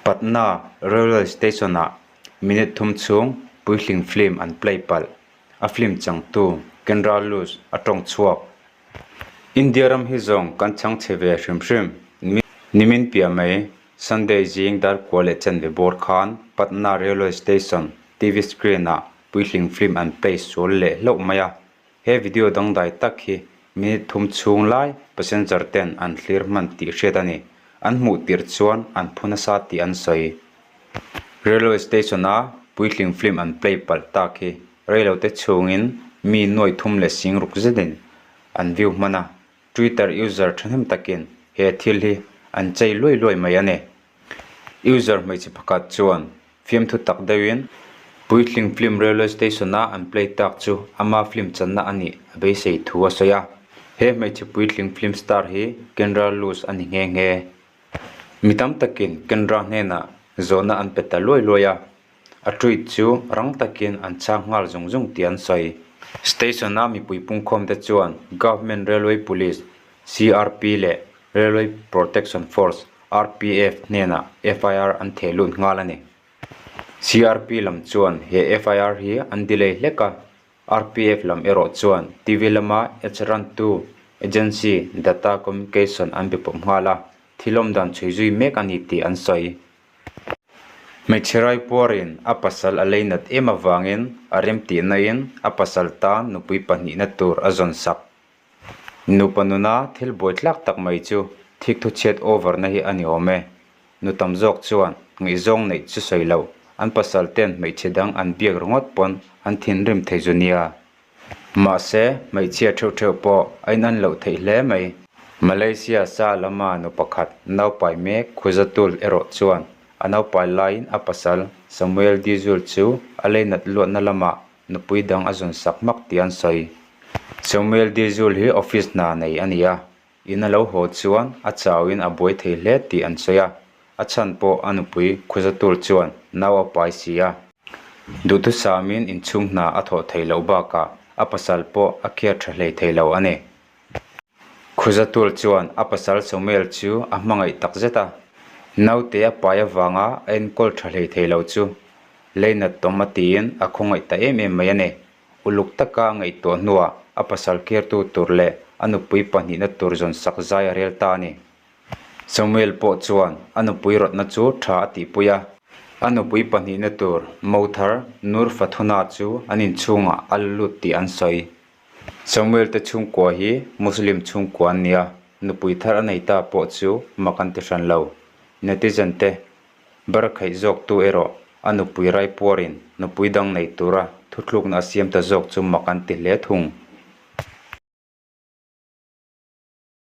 Patna Railway Station-ah minute thum chhung puitling film an play palh. A film changtu Kendra Luz a tawng chhuak. India ram hi zawng kan chhang chhe ve hrim hrim. Nimin piah mai Sunday zing dar kua leh chanve bawr khan Patna Railway Station TV screen-ah puitling film an play sual leh hlauh mai a. He video dangdai tak hi minute thum chhung lai passenger ten an thlir hman tih hriat a ni. An hmuh tirh chuan an phu nasa tih an sawi. Railway station a puitling film an play palh tak hi reilote chhungin mi nuaih thum leh sing ruk zetin an view hman a, Twitter user thahnem takin he thil hi an chei luai luai mai a ni. User hmeichhe pakhat chuan fiamthu tak deuhin puitling film railway station a an play tak chu ama film channa a nih a beisei thu a sawi a. He hmeichhe puitling film star hi Kendra Luz a ni nghe nghe. Mi tam takin Kendra hnenah zawhna an pe ta luai luai a, a tweet chu rang takin an chhang nghal zung zung tih an sawi. Station-a mipui pungkhawmte chuan Government Railway Police, CRP, leh Railway Protection Force, RPF, hnenah FIR an theh lut nghal a ni. CRP lam chuan he FIR hi an delay hlek a, RPF lam erawh chuan TV lama ads runtu agency data communication an be pawp nghal a, thil awm dan chhui zui mek a ni tih an sawi. Hmeichhe raipuarin a pasal a leinat em avangin a remtihnain a pasal tan nupui pahnihna tur a zawn sak. Nupa nuna thil buai tlak tak mai chu thikthu chhiat over na hi a ni awm e. Nu tam zawk chuan ngaihzawng neih chu sawi loh, an pasal ten hmeichhe dang an biak ringawt pawn an thinrim thei zu nia. Mahse, hmeichhia theuh theuh pawh a inan loh theih hle mai. Malaysia sa lama nu pakhat naupai mek Khuzatul erawh chuan a naupai laiin a pasal Samuel Dizul chu a leinat luatna lamah Nupui dang a zawn sak hmak tih an sawi. Samuel Dizul hi office hna nei a ni a, in a lo haw chuan a chauin a buai thei hle tih an sawi a, a chhan pawh a nupui Khuzatul chuan nau a pai si a. Duhthusamin inchhung hna a thawh theih loh bakah a pasal pawh a khiat tha hlei thei lo a ni. Khuzatul chuan a pasal Samuel chu a hmangaih tak zet a, naute a pai avanga a enkawl tha hlei thei lo chu leinat tawm a tiin a khawngaih ta em em mai a ni. Uluk taka a ngaihtuah hnuah a pasal kirtu tur leh a nupui pahnihna tur zawn sak zai a rel ta a ni. Samuel pawh chuan a nupui rawtna chu tha a tihpui a. A nupui pahnihna tur Mothar Nur Fathuna chu an inchhungah a la lut tih an sawi. Samuel te chhungkua hi Muslim chhungkua an nia, nupui thar a nei ta pawh chu mak an ti hran lo. Netizen te ber khaih zawktu erawh a nupui raipuarin nupui dang nei tura thuthlukna a siam ta zawk chu mak an ti hle thung.